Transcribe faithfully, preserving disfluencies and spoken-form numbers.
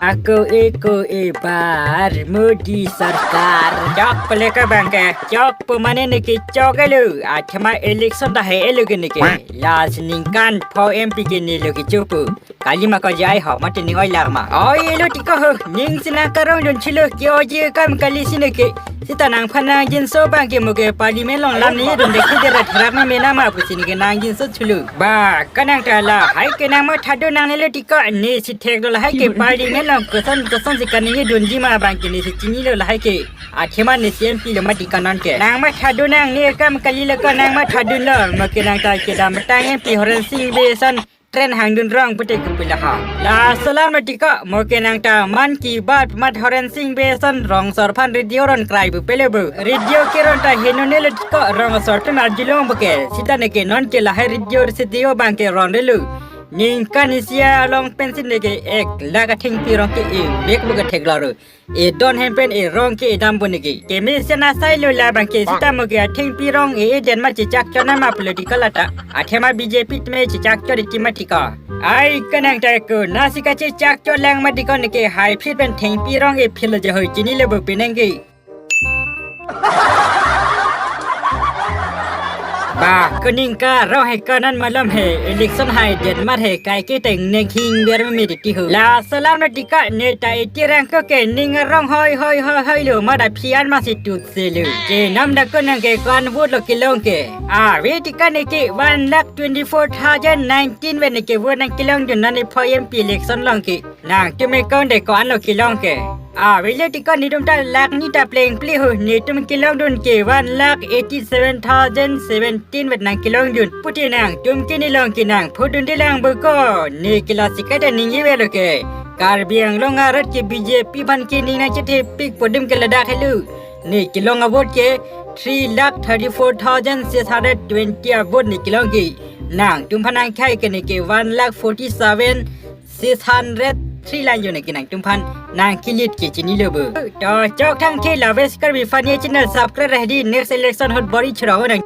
Ako eko ebar Modi sarkar. Chok pele ke bangke, chok pemane neke chok elu. Athema election dah he elu ke neke. Last ningkan pho M P ke nelo ke chupu. Kalima ko jai ho mati ning oi larma. Oi elu tiko ho, ning sina karong don chilo ke oji kam kali sine ke. Sita nangphan nangjinso bangke mo ke parliament along lam ni don deki dera therak na mena ma pusi neke nangjinso chulu. Ba, kanang ta lahai ke nangmathadun nangne lo tiko, ne si theklo lahai ke parliament along koson koson si kaningje dunji ma bangke ne si chinilo lahai ke. Athema ne si M P lo mati kanon ke. Nangmathadun nangne kam kali lo ko nangmathadunlo, mo ke nang ta kedamtang M P Horensing Bey ason train hangdun rong pute ke pila ha. Laso alam lo tiko, mo ke nang ta Mann Ki Baat mat Horensing Bey ason rong asor aphan radio ron krai bu pele bu. Radio keron ta henone lo tiko rong asor atum arjulong bu ke. Sita neke non ke lahai radio studio bangke ron relu. Ningkan isi along pensi neke ek lakh athengpi rong ke ivek bu ke theklo ru. Edon hem pen erong ke edam bu neke. Kemesen asai lo la bangke sita mo ke athengpi rong e-e den ma chechak chona ma political ata. Athema B J P tme chechak chori ti ma tiko. Ai kanang ta ko nasi kachechak cholang ma tiko neke hai phit pen thengpi rong e phil je hoi chinilo bu penang ke. Ba, kuning karong he kanan malom he, election hai den mar he, kai ke teng neng hing ber me di ti hu. Laso alam lo tiko ne ta iti rang ko ke ning arong hoi hoi hoi hoi lo, mada phian ma si tut se lo. Ke nam da ko nang ke ko-an vote lo kelong ke. Ave tiko neke one lakh twenty-four thousand nineteen vet neke vote nang kelongdun nani pho M P election along ke. Nangtum account de ko-an lo kelong ke. Ave le tiko netum ta lakh ni ta pleng pli ho, netum kelongdun ke one lakh eighty-seven thousand seventeen vet nang kelongdun. Pute nangtum ke ne along ke nang phodun de lang bu ko. Ne ke lasi kaita ningje velo ke. Karbi Anglong arat ke B J P aphan ke ning nang chethe pik podum ke ladak helu. Ne kelong avote ke three lakh thirty-four thousand six hundred twenty avote ne kelong ke. Nangtum aphan nangkhai ke neke one lakh forty-seven six hundred three lang yo neke nangtum aphan nangkelit ke chinilo bu. To chok thang ke la West Karbi Funny channel subscribe rehdi, next election ahut bor-i churong nang.